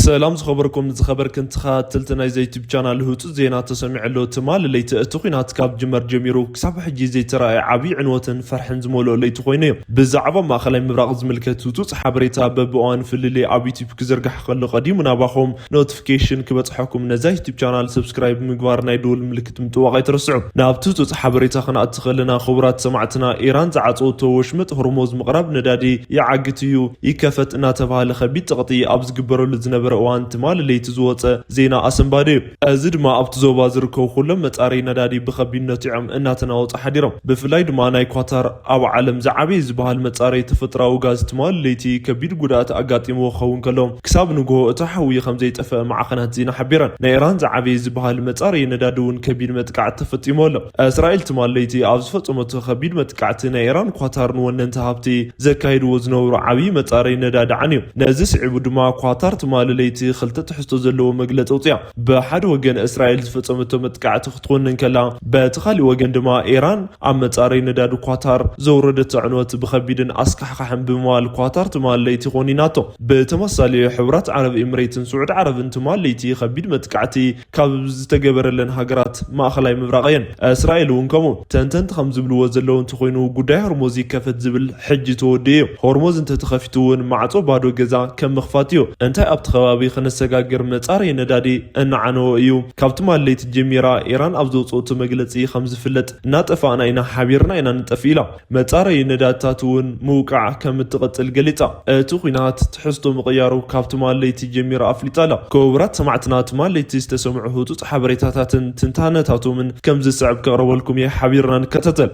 ሰላም ዝኸበርኩም ዝኸበርክን ተኸታተልቲ ናይዚ ዩቱብ ቻናል፣ ህፁፅ ዜና ተሰሚዑ ኣሎ። ትማሊ ለይቲ እቲ ኲናት ካብ ጅመር ጀሚሩ ክሳብ ሕጂ ዘይተረኣየ ዓብዪ ዕንወትን ፈርሕን ዝመልኦ ለይቲ ኮይኑ እዩ። ብዛዕባ ማእኸላይ ምብራቕ ዝምልከት ህፁፅ ሓበሬታ በብእዋን ፍልልይ ኣብ ዩቱብ ክዝርጋሕ ከሎ ቀዲሙ ናባኹም ኖቲፊኬሽን ክበፅሐኩም ነዛ ዩቱብ ቻናል ሰብስክራይብ ብምግባር ናይ ደወል ምልክት ምጥዋቕ ኣይትረስዑ። ናብቲ ህፁፅ ሓበሬታ ክንኣቲ ከለና፣ ክቡራት ሰማዕትና፣ ኢራን ዝዓፀወቶ ወሽመጥ ሆርሞዝ ምቕራብ ነዳዲ ይዓግት እዩ፣ ይከፈት እናተባህለ ከቢድ ፀቕጢ ኣብ ዝግበረሉ ዝነበረ እዋን፣ ትማሊ ለይቲ ዝወፀ ዜና ኣሰንባዲ እዩ። እዚ ድማ ኣብቲ ዞባ ዝርከቡ ኩሎም መፃረይ ነዳዲ ብኸቢድ ነቲዖም እናተናወፁ ሓዲሮም። ብፍላይ ድማ ናይ ኳታር ኣብ ዓለም ዝዓበየ ዝበሃል መፃረይ ተፈጥራዊ ጋዝ ትማሊ ለይቲ ከቢድ ጉድኣት ኣጋጢምዎ ክኸውን ከሎ፣ ክሳብ ንግሆ እቲ ሓዊ ከም ዘይጠፍአ ማዕኸናት ዜና ሓቢረን። ናይ ኢራን ዝዓበየ ዝበሃል መፃረይ ነዳዲ እውን ከቢድ መጥቃዕቲ ተፈፂሙ ኣሎ። እስራኤል ትማሊ ለይቲ ኣብ ዝፈፀመቶ ከቢድ መጥቃዕቲ ናይ ኢራን ኳታር ንወነንቲ ሃብቲ ዘካይድዎ ዝነበሩ ዓብዪ መፃረይ ነዳዲ ዓንዩ። ነዚ ስዒቡ ድማ ኳታር ትማሊ ለይቲ ክልተ ትሕዝቶ ዘለዎ መግለፂ ኣውፅያ። ብሓደ ወገን እስራኤል ዝፈፀመቶ መጥቃዕቲ ክትኮንን ከላ፣ በቲ ካሊእ ወገን ድማ ኢራን ኣብ መፃረይ ነዳዲ ኳታር ዘውረደቶ ዕንወት ብኸቢድን ኣስካሕካሕን ብምባል ኳታር ትማሊ ለይቲ ኮኒናቶ። ብተመሳሳሊ ሕቡራት ዓረብ ኤምሬትን ስዑድ ዓረብን ትማሊ ለይቲ ከቢድ መጥቃዕቲ ካብ ዝተገበረለን ሃገራት ማእኸላይ ምብራቕ እየን። እስራኤል እውን ከምኡ። ተንተንቲ ከም ዝብልዎ ዘለዉ እንተኾይኑ፣ ጉዳይ ሆርሞዝ ይከፈት ዝብል ሕጂ ተወዲኡ እዩ። ሆርሞዝ እንተተኸፊቱ እውን ማዕጾ ባዶ ገዛ ከም ምኽፋት እዩ። እንታይ ኣብቲ ከባቢ ከነሰጋግር መጻረዪ ነዳዲ እናዓነወ እዩ። ካብ ትማሊ ለይቲ ጀሚራ ኢራን ኣብ ዘውፅኦቶ መግለፂ ከም ዝፍለጥ፣ እናጠፋእና ኢና፣ ሓቢርና ኢና ንጠፍእ ኢላ። መጻረዪ ነዳድታት እውን ምውቃዕ ከም እትቕጽል ገሊጻ። እቲ ኲናት ትሕዝቶ ምቕያሩ ካብ ትማሊ ለይቲ ጀሚሩ ኣፍሊጣ ኣላ። ክቡራት ሰማዕትና፣ ትማሊ ለይቲ ዝተሰምዑ ህጹጽ ሓበሬታታትን ትንታነታቶምን ከም ዝስዕብ ከቕርበልኩም እየ። ሓቢርና ንከታተል።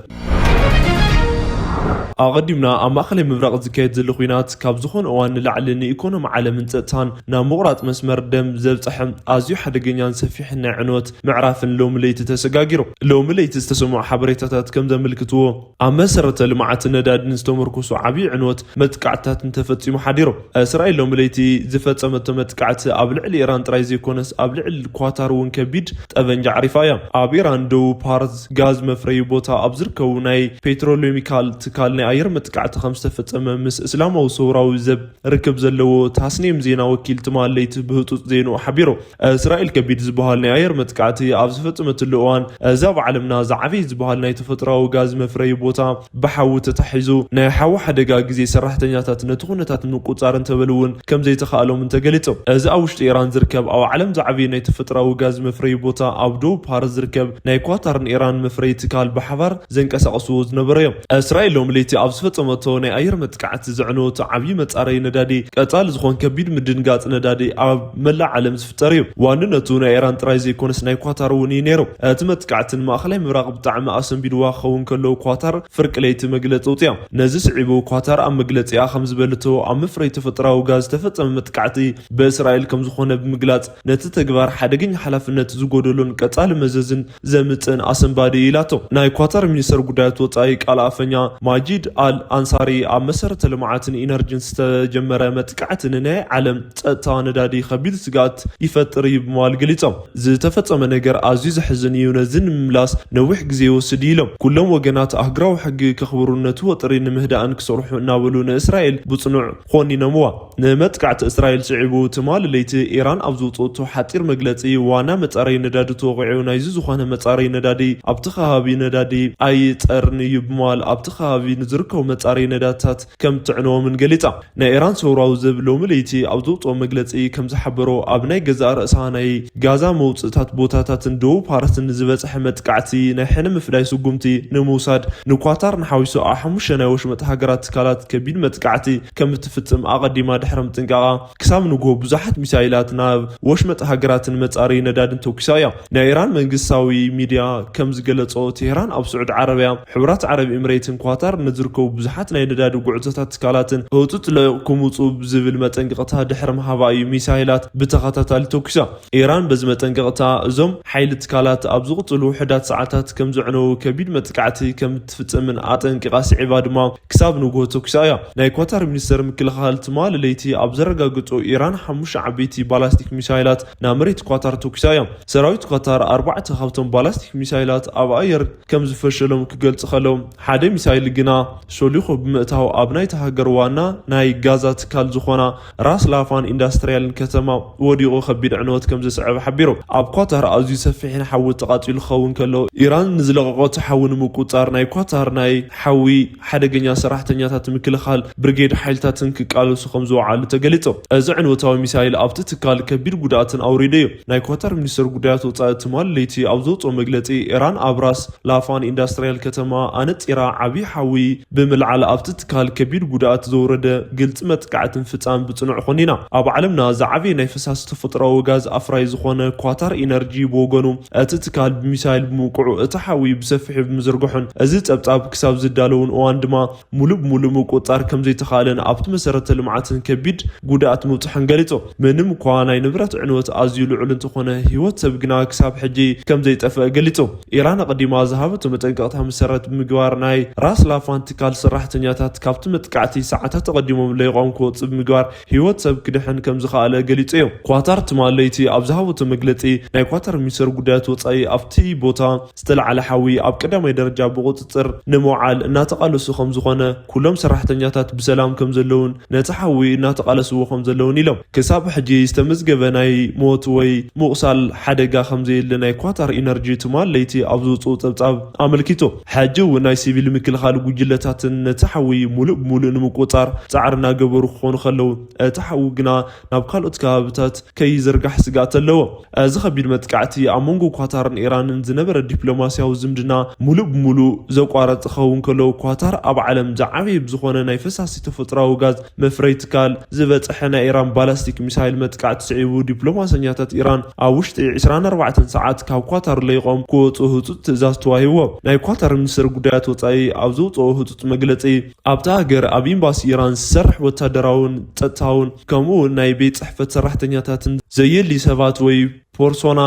ኣቐዲምና ኣብ ማእኸላይ ምብራቕ ዝካየድ ዘሎ ኲናት ካብ ዝኾነ እዋን ንላዕሊ ንኢኮኖሚ ዓለምን ጸጥታን ናብ ምቑራጽ መስመር ደም ዘብጽሐ ኣዝዩ ሓደገኛን ሰፊሕን ናይ ዕንወት ምዕራፍን ሎሚ ለይቲ ተሰጋጊሩ። ሎሚ ለይቲ ዝተሰምዑ ሓበሬታታት ከም ዘመልክትዎ፣ ኣብ መሰረተ ልምዓትን ነዳድን ዝተመርኮሱ ዓብዪ ዕንወት መጥቃዕትታትን ተፈጺሙ ሓዲሩ። እስራኤል ሎሚ ለይቲ ዝፈጸመቶ መጥቃዕቲ ኣብ ልዕሊ ኢራን ጥራይ ዘይኮነስ፣ ኣብ ልዕሊ ኳታር እውን ከቢድ ጠበንጃ ኣዕሪፋ እያ። ኣብ ኢራን ደቡብ ፓርስ ጋዝ መፍረዪ ቦታ ኣብ ዝርከቡ ናይ ፔትሮሎሚካል ትካል ናይ ኣየር መጥቃዕቲ ከም ዝተፈጸመ ምስ እስላማዊ ሰውራዊ ዘብ ርክብ ዘለዎ ታስኒም ዜና ወኪል ትማሊ ለይቲ ብህጹጽ ዜንኡ ሓቢሩ። እስራኤል ከቢድ ዝበሃል ናይ ኣየር መጥቃዕቲ ኣብ ዝፈጸመትሉ እዋን፣ እዚ ኣብ ዓለምና ዝዓበየ ዝበሃል ናይ ተፈጥሮኣዊ ጋዝ መፍረዪ ቦታ ብሓዊ ተታሒዙ፣ ናይ ሓዊ ሓደጋ ግዜ ሰራሕተኛታት ነቲ ኩነታት ንምቁጽጻር እንተበሉ እውን ከም ዘይተኻእሎምን ተገሊጹ። እዚ ኣብ ውሽጢ ኢራን ዝርከብ፣ ኣብ ዓለም ዝዓበየ ናይ ተፈጥሮኣዊ ጋዝ መፍረዪ ቦታ፣ ኣብ ደቡብ ፓርስ ዝርከብ ናይ ኳታርን ኢራን መፍረዪ ትካል ብሓባር ዘንቀሳቐስዎ ዝነበረ እዮም። እስራኤል ሎሚ ለይቲ ኣብ ዝፈጸመቶ ናይ ኣየር መጥቃዕቲ ዘዕነወቶ ዓብዪ መጻረዪ ነዳዲ ቀጻሊ ዝኾን ከቢድ ምድንጋጽ ነዳዲ ኣብ መላእ ዓለም ዝፍጠር እዩ። ዋንነቱ ናይ ኢራን ጥራይ ዘይኮነስ ናይ ኳታር እውን እዩ ነይሩ። እቲ መጥቃዕቲ ንማእኸላይ ምብራቕ ብጣዕሚ ኣሰንቢድዋ ክኸውን ከሎ፣ ኳታር ፍርቂ ለይቲ መግለጺ ኣውጺኣ። ነዚ ስዒቡ ኳታር ኣብ መግለጺኣ ከም ዝበለቶ፣ ኣብ መፍረይ ተፈጥሮኣዊ ጋዝ ዝተፈጸመ መጥቃዕቲ ብእስራኤል ከም ዝኾነ ብምግላጽ፣ ነቲ ተግባር ሓደገኛ ሓላፍነት ዝጎደሎን ቀጻሊ መዘዝን ዘምጽእን ኣሰንባዲ ኢላቶ። ናይ ኳታር ሚኒስተር ጉዳያት ወጻኢ ቃል ኣፈኛ ማጂድ ኣል ኣንሳሪ፣ ኣብ መሰረተ ልምዓትን ኢነርጂን ዝተጀመረ መጥቃዕቲ ንናይ ዓለም ጸጥታ ነዳዲ ከቢድ ስግኣት ይፈጥር እዩ ብምባል ገሊጾም። ዝተፈጸመ ነገር ኣዝዩ ዘሕዝን እዩ፣ ነዚ ንምምላስ ነዊሕ ግዜ ይወስድ እዩ ኢሎም። ኩሎም ወገናት ኣህጉራዊ ሕጊ ከኽብሩን ነቲ ወጥሪ ንምህዳእን ክሰርሑ እናበሉ ንእስራኤል ብጽኑዕ ኮኒኖምዋ። ንመጥቃዕቲ እስራኤል ስዒቡ ትማሊ ለይቲ ኢራን ኣብ ዘውፅኦቶ ሓፂር መግለፂ፣ ዋና መፃረዪ ነዳዲ ተወቒዑ፣ ናይዚ ዝኾነ መፃረዪ ነዳዲ ኣብቲ ከባቢ ነዳዲ ኣይፀርን እዩ ብምባል ኣብቲ ከባቢ ንዝርከቡ መፃረዪ ነዳድታት ከም ትዕንዎምን ገሊፃ። ናይ ኢራን ሰውራዊ ዘብ ሎሚ ለይቲ ኣብ ዘውፅኦ መግለፂ ከም ዝሓበሮ፣ ኣብ ናይ ገዛእ ርእሳ ናይ ጋዛ መውፅእታት ቦታታትን ደቡብ ፓርስን ንዝበፅሐ መጥቃዕቲ ናይ ሕነ ምፍዳይ ስጉምቲ ንምውሳድ ንኳታር ንሓዊሱ ኣብ ሓሙሽተ ናይ ወሽመጥ ሃገራት ትካላት ከቢድ መጥቃዕቲ ከም እትፍጽም ኣቐዲማ ድሕሪ ምጥንቃቓ፣ ክሳብ ንግሆ ብዙሓት ሚሳይላት ናብ ወሽመጥ ሃገራትን መጻረዪ ነዳድን ተኩሳ እያ። ናይ ኢራን መንግስታዊ ሚድያ ከም ዝገለጾ፣ ቴህራን ኣብ ስዑዲ ዓረብያ፣ ሕቡራት ዓረብ ኤምሬትን ኳታር ንዝርከቡ ብዙሓት ናይ ነዳዲ ጉዕዞታት ትካላትን ህጹጽ ለቒቕኩም ውጹ ብዝብል መጠንቀቕታ ድሕሪ ምሃባ እዩ ሚሳይላት ብተኸታታሊ ተኩሳ። ኢራን በዚ መጠንቀቕታ፣ እዞም ሓይሊ ትካላት ኣብ ዝቕጽሉ ውሑዳት ሰዓታት ከም ዘዕነዉ ከቢድ መጥቃዕቲ ከም እትፍጽምን ኣጠንቂቓ፣ ስዒባ ድማ ክሳብ ንግሆ ተኩሳ እያ። ናይ ኳታር ሚኒስተር ምክልኻል ትማሊ ለይቲ እቲ ኣብ ዘረጋግጾ፣ ኢራን ሓሙሽተ ዓበይቲ ባላስቲክ ሚሳይላት ናብ መሬት ኳታር ተኩሳ እያ። ሰራዊት ኳታር ኣርባዕተ ካብቶም ባላስቲክ ሚሳይላት ኣብ ኣየር ከም ዝፈሸሎም ክገልጽ ከሎ፣ ሓደ ሚሳይል ግና ሾሊኹ ብምእታው ኣብ ናይታ ሃገር ዋና ናይ ጋዛ ትካል ዝኾና ራስ ላፋን ኢንዳስትሪያልን ከተማ ወዲቑ ከቢድ ዕንወት ከም ዘስዐበ ሓቢሩ። ኣብ ኳታር ኣዝዩ ሰፊሕን ሓዊ ተቓጺሉ ክኸውን ከሎ፣ ኢራን ንዝለቐቖት ሓዊ ንምቁጻር ናይ ኳታር ናይ ሓዊ ሓደገኛ ሰራሕተኛታት ምክልኻል ብርጌድ ሓይልታትን ክቃለሱ ከም ዝወዓሉ ተገሊጹ። እዚ ዕንወታዊ ሚሳይል ኣብቲ ትካል ከቢድ ጉድኣትን ኣውሪዱ እዩ። ናይ ኳታር ሚኒስትር ጉዳያት ወጻኢ ትማል ለይቲ ኣብ ዘውጽኦ መግለጺ፣ ኢራን ኣብ ራስ ላፋን ኢንዳስትሪያል ከተማ ኣነጺራ ዓቢ ሓዊ ብምልዓል ኣብቲ ትካል ከቢድ ጉድኣት ዘውረደ ግልጺ መጥቃዕትን ፍጻም ብጽኑዕ ኮኒና። ኣብ ዓለምና ዝዓበየ ናይ ፈሳሲ ተፈጥሮኣዊ ጋዝ ኣፍራይ ዝኾነ ኳታር ኢነርጂ ብወገኑ፣ እቲ ትካል ብሚሳይል ብምውቅዑ እቲ ሓዊ ብሰፊሑ ብምዝርግሑን እዚ ጸብጻብ ክሳብ ዝዳለውን እዋን ድማ ሙሉእ ብሙሉእ ምቁጽጻር ከም ዘይተኻእለን ኣብቲ መሰረተ ልምዓትን ከቢድ ጉድኣት ምብጽሑን ገሊጹ። ምንም እኳ ናይ ንብረት ዕንወት ኣዝዩ ልዑል እንተኾነ፣ ህይወት ሰብ ግና ክሳብ ሕጂ ከም ዘይጠፍአ ገሊጹ። ኢራን ኣቐዲማ ዝሃበቶ መጠንቀቕታ መሰረት ብምግባር፣ ናይ ራስ ላፋን ትካል ሰራሕተኛታት ካብቲ መጥቃዕቲ ሰዓታት ኣቐዲሞም ለይቖም ክወጽእ ብምግባር ህይወት ሰብ ክድሕን ከም ዝኸኣለ ገሊጹ እዩ። ኳታር ትማል ለይቲ ኣብ ዝሃበቶ መግለጺ፣ ናይ ኳታር ሚኒስትር ጉዳያት ወጻኢ ኣብቲ ቦታ ዝተለዓለ ሓዊ ኣብ ቀዳማይ ደረጃ ብቁጽጽር ንምውዓል እናተቓለሱ ከም ዝኾነ፣ ኩሎም ሰራሕተኛታት ብሰላም ከም ዘለውን ነቲ ሓዊ እናተቓለስዎ ከም ዘለውን ኢሎም። ክሳብ ሕጂ ዝተመዝገበ ናይ ሞት ወይ ምቑሳል ሓደጋ ከም ዘየለ ናይ ኳታር ኢነርጂ ትማል ለይቲ ኣብ ዝውፅኡ ጸብጻብ ኣመልኪቱ። ሕጂ እውን ናይ ሲቪል ምክልኻል ጉጅለታትን ነቲ ሓዊ ሙሉእ ብሙሉእ ንምቁጻር ጻዕሪ እናገበሩ ክኾኑ ከለዉ፣ እቲ ሓዊ ግና ናብ ካልኦት ከባብታት ከይዝርጋሕ ስግኣት ኣለዎ። እዚ ከቢድ መጥቃዕቲ ኣብ መንጎ ኳታርን ኢራንን ዝነበረ ዲፕሎማስያዊ ዝምድና ሙሉእ ብሙሉእ ዘቋረጸ ክኸውን ከሎ፣ ኳታር ኣብ ዓለም ዝዓበየ ብዝኾነ ናይ ፈሳሲ ተፈጥሮኣዊ ጋዝ መፍረይ ትካል ዝበጽሐ ናይ ኢራን ባላስቲክ ሚሳይል መጥቃዕቲ ስዒቡ፣ ዲፕሎማሰኛታት ኢራን ኣብ ውሽጢ ዕስራን ኣርባዕተን ሰዓት ካብ ኳታር ለይቖም ክወጹ ህጹጽ ትእዛዝ ተዋሂብዎም። ናይ ኳታር ሚኒስትር ጉዳያት ወጻኢ ኣብ ዘውጽኦ ህጹጽ መግለጺ፣ ኣብታ ሃገር ኣብ ኤምባሲ ኢራን ዝሰርሕ ወታደራውን ጸጥታውን ከምኡ እውን ናይ ቤት ጽሕፈት ሰራሕተኛታትን ዘየሊ ሰባት ወይ ፖርሶና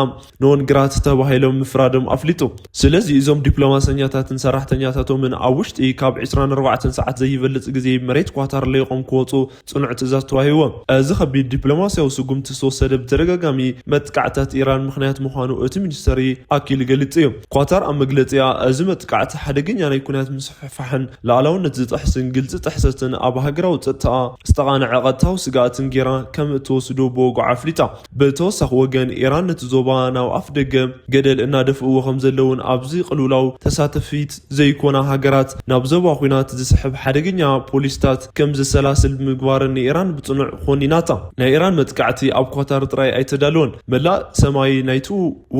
ኖን ግራት ተባሂሎም ምፍራዶም ኣፍሊጡ። ስለዚ እዞም ዲፕሎማሰኛታትን ሰራሕተኛታቶምን ኣብ ውሽጢ ካብ ዕስራን ኣርባዕተን ሰዓት ዘይበልጽ ግዜ መሬት ኳታር ለይቖም ክወጹ ጽኑዕ ትእዛዝ ተዋሂብዎም። እዚ ከቢድ ዲፕሎማስያዊ ስጉምቲ ዝተወሰደ ብተደጋጋሚ መጥቃዕታት ኢራን ምኽንያት ምዃኑ እቲ ሚኒስተሪ ኣኪሉ ገሊጹ እዩ። ኳታር ኣብ መግለጺኣ፣ እዚ መጥቃዕቲ ሓደገኛ ናይ ኩናት ምስፍሕፋሕን ልኣላውነት ዝጥሕስን ግልጺ ጥሕሰትን ኣብ ሃገራዊ ጸጥታኣ ዝተቓንዐ ቀጥታዊ ስግኣትን ጌራ ከም እትወስዶ ብወግዒ ኣፍሊጣ። ብተወሳኺ ወገን፣ ኢራን ነቲ ዞባ ናብ ኣፍ ደገ ገደል እናደፍእዎ ከም ዘለውን ኣብዚ ቅልውላው ተሳተፊት ዘይኮና ሃገራት ናብ ዞባ ኲናት ዝስሕብ ሓደገኛ ፖሊሲታት ከም ዘሰላስል ብምግባርን ንኢራን ብጽኑዕ ኮኒናታ። ናይ ኢራን መጥቃዕቲ ኣብ ኳታር ጥራይ ኣይተዳለወን። መላእ ሰማይ ናይቲ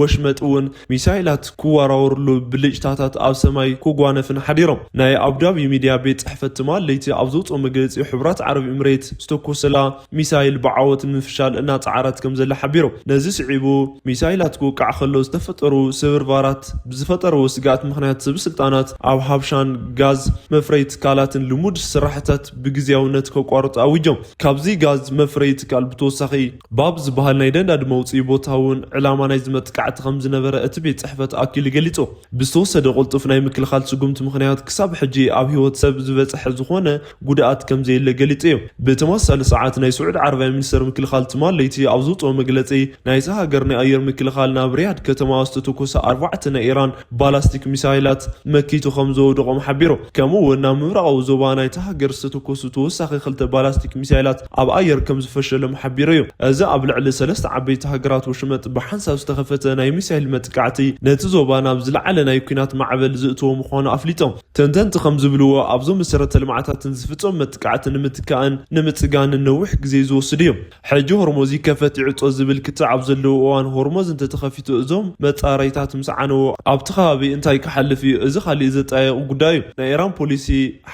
ወሽመጥ እውን ሚሳይላት ክወራወርሉ፣ ብልጭታታት ኣብ ሰማይ ክጓነፍን ሓዲሮም። ናይ ኣቡዳቢ ሚድያ ቤት ጽሕፈት ትማል ለይቲ ኣብ ዘውፅኦ መግለፂ፣ ሕቡራት ዓረብ ኤምሬት ዝተኮሰላ ሚሳይል ብዓወት ንምፍሻል እናፀዓረት ከም ዘላ ሓቢሮም። ነዚ ስዒቡ ሚሳይላት ክወቃዕ ከሎ ዝተፈጠሩ ስብርባራት ብዝፈጠረዎ ስግኣት ምኽንያት፣ ሰበስልጣናት ኣብ ሓብሻን ጋዝ መፍረይ ትካላትን ልሙድ ስራሕታት ብግዝያውነት ከቋርጡ ኣዊጆም። ካብዚ ጋዝ መፍረይ ትካል ብተወሳኺ፣ ባብ ዝበሃል ናይ ነዳዲ መውፅኢ ቦታ እውን ዕላማ ናይዚ መጥቃዕቲ ከም ዝነበረ እቲ ቤት ጽሕፈት ኣኪሉ ገሊጹ። ብዝተወሰደ ቅልጡፍ ናይ ምክልኻል ስጉምቲ ምኽንያት፣ ክሳብ ሕጂ ኣብ ህይወት ሰብ ዝበጽሐ ዝኾነ ጉድኣት ከም ዘየለ ገሊጹ እዩ። ብተመሳሳሊ ሰዓት፣ ናይ ስዑድ ዓረብያ ሚኒስተር ምክልኻል ትማል ለይቲ ኣብ ዘውፅኦ መግለጺ፣ ናይዚ ሃገር ናይ ኣየር ምክልኻል ናብ ሪያድ ከተማ ዝተተኮሰ ኣርባዕተ ናይ ኢራን ባላስቲክ ሚሳይላት መኪቱ ከም ዘወደቖም ሓቢሩ። ከምኡ እውን ናብ ምብራቓዊ ዞባ ናይታ ሃገር ዝተተኮሱ ተወሳኺ ክልተ ባላስቲክ ሚሳይላት ኣብ ኣየር ከም ዝፈሸሎም ሓቢሩ እዩ። እዚ ኣብ ልዕሊ ሰለስተ ዓበይቲ ሃገራት ወሽመጥ ብሓንሳብ ዝተኸፈተ ናይ ሚሳይል መጥቃዕቲ፣ ነቲ ዞባ ናብ ዝለዓለ ናይ ኲናት ማዕበል ዝእትዎ ምዃኑ ኣፍሊጦም። ተንተንቲ ከም ዝብልዎ፣ ኣብዞም መሰረተ ልምዓታትን ዝፍጸም መጥቃዕቲ ንምትካእን ንምጽጋንን ነዊሕ ግዜ ዝወስድ እዩ። ሕጂ ሆርሞዝ ይከፈት ይዕጾ ዝብል ክትዕ ኣብ ዘለዎ እዋን፣ ሆርሞዝ እንተተኸፊቱ፣ እዞም መጻረይታት ምስ ዓነዎ፣ ኣብቲ ከባቢ እንታይ ክሓልፍ እዩ? እዚ ካሊእ ዘጠያይቕ ጉዳይ እዩ። ናይ ኢራን ፖሊሲ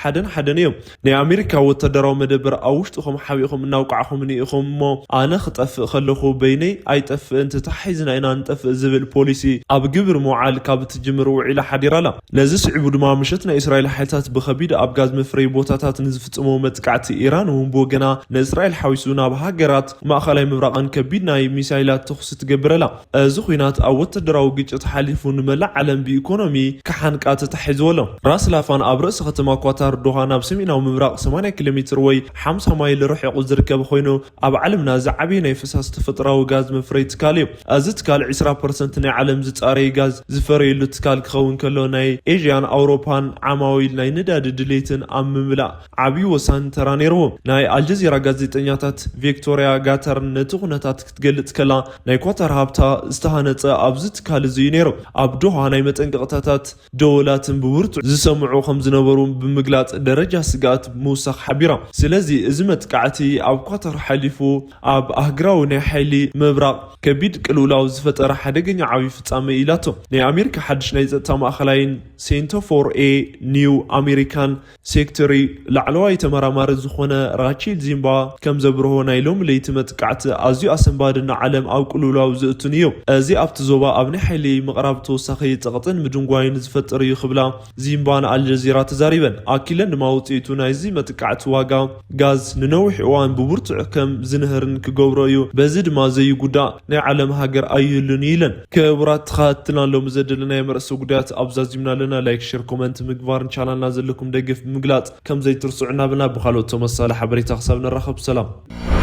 ሓደን ሓደን እዮም። ናይ ኣሜሪካ ወታደራዊ መደበር ኣብ ውሽጥኹም ሓቢእኹም እናውቃዕኹምኒ ኢኹም እሞ፣ ኣነ ክጠፍእ ከለኹ በይነይ ኣይጠፍእን፣ ተተሓሒዝና ኢና ንጠፍእ ዝብል ፖሊሲ ኣብ ግብሪ ምውዓል ካብ እትጅምር ውዒላ ሓዲራ ኣላ። ነዚ ስዒቡ ድማ፣ ምሸት ናይ እስራኤል ሓይልታት ብኸቢድ ኣብ ጋዝ መፍረይ ቦታታት ንዝፍጽሞ መጥቃዕቲ፣ ኢራን እውን ብወገና ንእስራኤል ሓዊሱ ናብ ሃገራት ማእኸላይ ምብራቕን ከቢድ ናይ ሚሳይላት ተኹሲ ትገብር ኣላ። እዚ ኲናት ኣብ ወተደራዊ ግጭት ሓሊፉ ንመላእ ዓለም ብኢኮኖሚ ክሓንቃ ተታሒዝዎ ኣሎ። ራስ ላፋን ኣብ ርእሲ ከተማ ኳታር ዶሃ ናብ ሰሜናዊ ምብራቕ ሰማንያ ኪሎ ሜትር ወይ ሓምሳ ማይል ርሒቑ ዝርከብ ኮይኑ፣ ኣብ ዓለምና ዝዓበየ ናይ ፈሳሲ ተፈጥራዊ ጋዝ መፍረይ ትካል እዩ። እዚ ትካል ዕስራ ፐርሰንት ናይ ዓለም ዝጻረየ ጋዝ ዝፈረየሉ ትካል ክኸውን ከሎ፣ ናይ ኤዥያን ኣውሮፓን ዓማዊል ናይ ነዳዲ ድሌትን ኣብ ምምላእ ዓብዪ ወሳኒ ተራ ነይርዎ። ናይ ኣልጀዚራ ጋዜጠኛታት ቪክቶሪያ ጋተርን ነቲ ኩነታት ክትገልጽ ከላ፣ ናይ ኳታር ሃብታ ዝተሃነጸ ኣብዚ ትካል እዚ እዩ ነይሩ። ኣብ ዶሃ ናይ መጠንቀቕታታት ደወላትን ብብርቱዕ ዝሰምዑ ከም ዝነበሩ ብምግላጽ፣ ደረጃ ስግኣት ምውሳኽ ሓቢራ። ስለዚ እዚ መጥቃዕቲ ኣብ ኳታር ሓሊፉ ኣብ ኣህግራዊ ናይ ሓይሊ ምብራቕ ከቢድ ቅልውላው ዝፈጠረ ሓደገኛ ዓብዪ ፍጻመ ኢላቶ። ናይ ኣሜሪካ ሓድሽ ናይ ጸጥታ ማእኸላይን ሴንተር ፎር ኤ ኒው ኣሜሪካን ሴክተሪ ላዕለዋይ ተመራማሪ ዝኾነ ራቼል ዚምባ ከም ዘብርሆ፣ ናይ ሎሚ ለይቲ መጥቃዕቲ ኣዝዩ ኣሰንባድን ንዓለም ኣብ ቅልውላው ዝእቱን እዩ። እዚ ኣብቲ ዞባ ኣብ ናይ ሓይሊ ምቕራብ ተወሳኺ ጸቕጥን ምድንጓይን ዝፈጥር እዩ ክብላ ዚምባ ንኣልጀዚራ ተዛሪበን። ኣኪለን ድማ ውጽኢቱ ናይዚ መጥቃዕቲ ዋጋ ጋዝ ንነዊሕ እዋን ብብርቱዕ ከም ዝንህርን ክገብሮ እዩ። በዚ ድማ ዘይጉዳእ ናይ ዓለም ሃገር ኣይህሉን እዩ ኢለን። ክቡራት ተኸታተልትና፣ ሎሚ ዘደለናዮም ርእሰ ጉዳያት ኣብዛዚምና ኣለና። ላይክ፣ ሼር፣ ኮመንት ምግባርን ቻናልና ዘለኩም ደገፍ ብምግላጽ ከም ዘይትርስዑ እናበልና፣ ብኻልኦት ተመሳሳሊ ሓበሬታ ክሳብ ንራኸብ ሰላም።